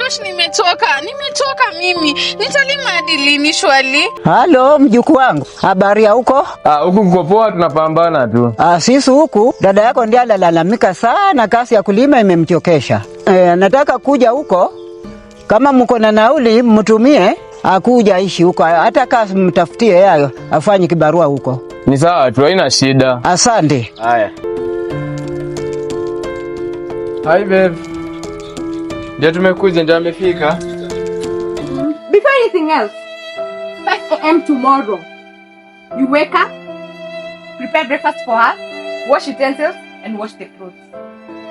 Josh, nimechoka mimi. Nitalima hadi lini shwali? Halo mjukuu wangu, habari ya huko? Huku kuko poa, tunapambana tu. Sisi huku dada yako ndiye analalamika sana, kazi ya kulima imemchokesha. Nataka kuja huko, kama mko na nauli mtumie akuja ishi huko, hata kazi mtafutie yeye afanye kibarua huko. Ni sawa tu, haina shida. Asante. Haya. Hi babe. Ndio tumekuja, ndio amefika. Before anything else, 5 a.m. tomorrow, you wake up, prepare breakfast for her, wash utensils, and wash the clothes.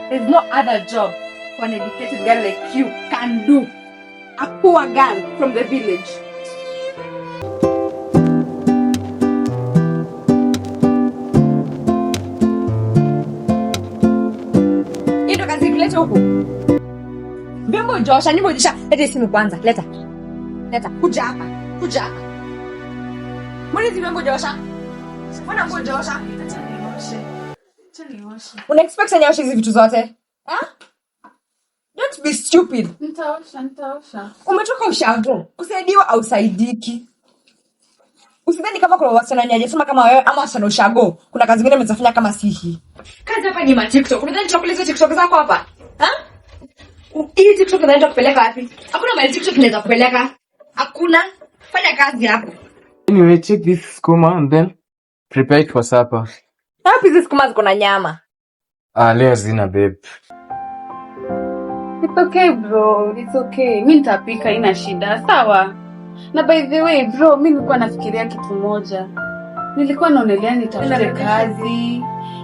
There's no other job for an educated girl like you can do. A poor girl from the village. Ito kazi kuleta huku. Vyombo Joshua, nimojisha. Leta simu kwanza. Leta. Kuja hapa. Mbona vyombo Joshua? Mbona nguo Joshua? Acha nioshe. Una expect nioshe hizi vitu zote? Don't be stupid. Nitaosha. Umetoka ushago. Kusaidiwa au saidiki. Usidhani kama kuna wasichana nyaje sema kama wewe ama wasichana ushago. Kuna kazi nyingine mtafanya kama sisi. Kazi hapa ni TikTok. Unadhani chocolate TikTok zako hapa? Hii TikTok inaenda kupeleka wapi? Hakuna mali TikTok inaweza kupeleka. Hakuna. Fanya kazi hapo. Anyway, check this skuma and then prepare it for supper. Hapo hizi skuma ziko na nyama. Leo zina babe. It's okay bro, it's okay. Mimi nitapika, ina shida. Sawa. Na by the way bro, mimi nilikuwa nafikiria kitu moja. Nilikuwa naonelea nitafute kazi.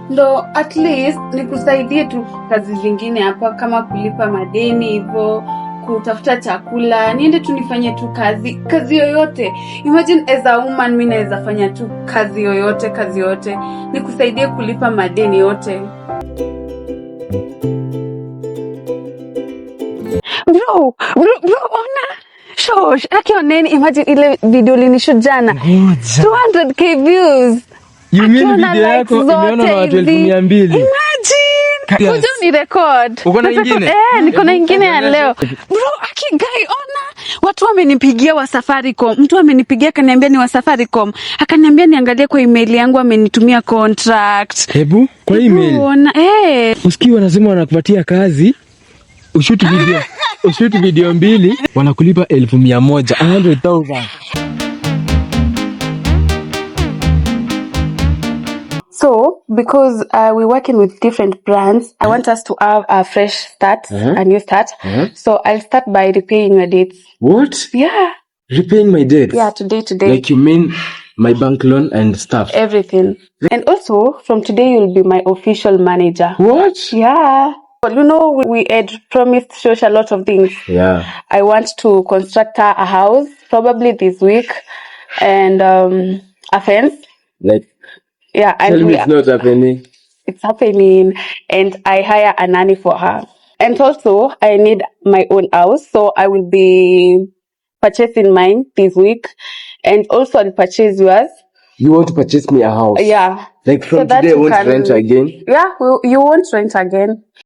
Ndo at least nikusaidie tu kazi zingine hapa kama kulipa madeni hivyo, kutafuta chakula, niende tu nifanye tu kazi yoyote. Imagine as a woman mimi naweza fanya tu kazi yoyote. Nikusaidie kulipa madeni yote. Bro, ona. Shosh, akioneni imagine ile video linishoot jana. 200k views. You mean video yako imeona na watu 1200? Imagine. Kuja ni record. Uko na nyingine? Niko na nyingine ya leo. Bro, akigai ona. Watu wamenipigia wa Safaricom. Mtu amenipigia akaniambia ni wa Safaricom. Akaniambia niangalie kwa email yangu amenitumia contract. Hebu kwa email. Ona Usikii wanasema wanakupatia kazi. Ushoot video 2 wanakulipa 100,000. So, because we're working with different brands, I want us to have a fresh start, a new start. So, I'll start by repaying your debts. What? Yeah. Repaying my debts? Yeah, today. Like you mean my bank loan and stuff? Everything. And also, from today, you'll be my official manager. What? Yeah. You know, we had promised Shosh a lot of things. Yeah. I want to construct her a house, probably this week, and a fence. Like, yeah, and tell me it's not happening. It's happening, and I hire a nanny for her. And also, I need my own house, so I will be purchasing mine this week, and also I'll purchase yours. You want to purchase me a house? Yeah. Like from so today, I won't rent again? Yeah, you won't rent again.